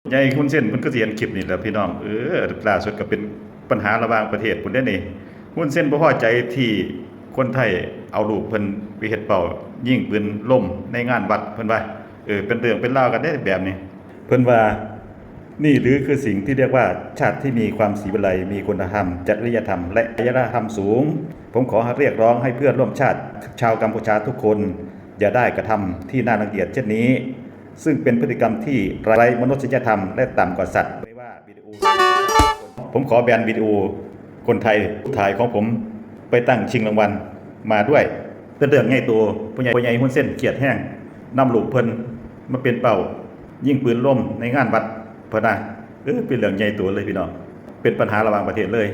ໃຫຍ່ຮຸນເຊັນເພິ່ນກໍຊິເຫັນຄລິບນີ້ແຫຼະພີ່ນ້ອງ. ເອີ ລ່າສຸດກໍເປັນປັນຫາລະຫວ່າງປະເທດພຸ້ນເດ້ນີ້. ຮຸນເຊັນບໍ່ພໍໃຈທີ່ຄົນໄທເອົາລູກເພິ່ນໄປເຮັດເປົ້າຍິງປືນລົມໃນງານວັດ ເພິ່ນວ່າ. ເອີ ເປັນເລື່ອງເປັນລາວກັນເດ້ແບບນີ້. ເພິ່ນວ່າ ນີ້ຫຼືຄືສິ່ງທີ່ຮຽກວ່າຊາດທີ່ມີຄວາມສີວິໄລ, ມີຄຸນນະທຳ, ຈະລິຍະທຳ ແລະ ອາຍະຍະທຳສູງ. ຜົມຂໍຮຽກຮ້ອງໃຫ້ເພື່ອນຮ່ວມຊາດຊາວກຳປູຊາທຸກຄົນ ຢ່າໄດ້ກະທຳທີ່ໜ້າລັງກຽດເຊັ່ນນີ້, ຊຶ່ງເປັນພຶດຕິກຳທີ່ໄຮ້ມະນຸດສະຍະທຳ ແລະ ຕ່ຳກວ່າສັດ. ຜົມຂໍແບນວິດີໂອຄົນໄທຮູບຖ່າຍຂອງຜົມໄປຕັ້ງຊິງລາງວັນມາດ້ວຍ. ເປັນເລື່ອງໃຫຍ່ໂຕ, ພໍ່ໃຫຍ່ ພໍ່ໃຫຍ່ຮຸນເຊັນຄຽດແຮງ, ນຳລູກເພິ່ນມາເປັນເປົ້າຍິງປືນລົມໃນງານວັດ ເພິ່ນວ່າ. ເອີ ເປັນເລື່ອງໃຫຍ່ໂຕເລີຍພີ່ນ້ອງ, ເປັນປັນຫາລະຫວ່າງປະເທດເລີຍ.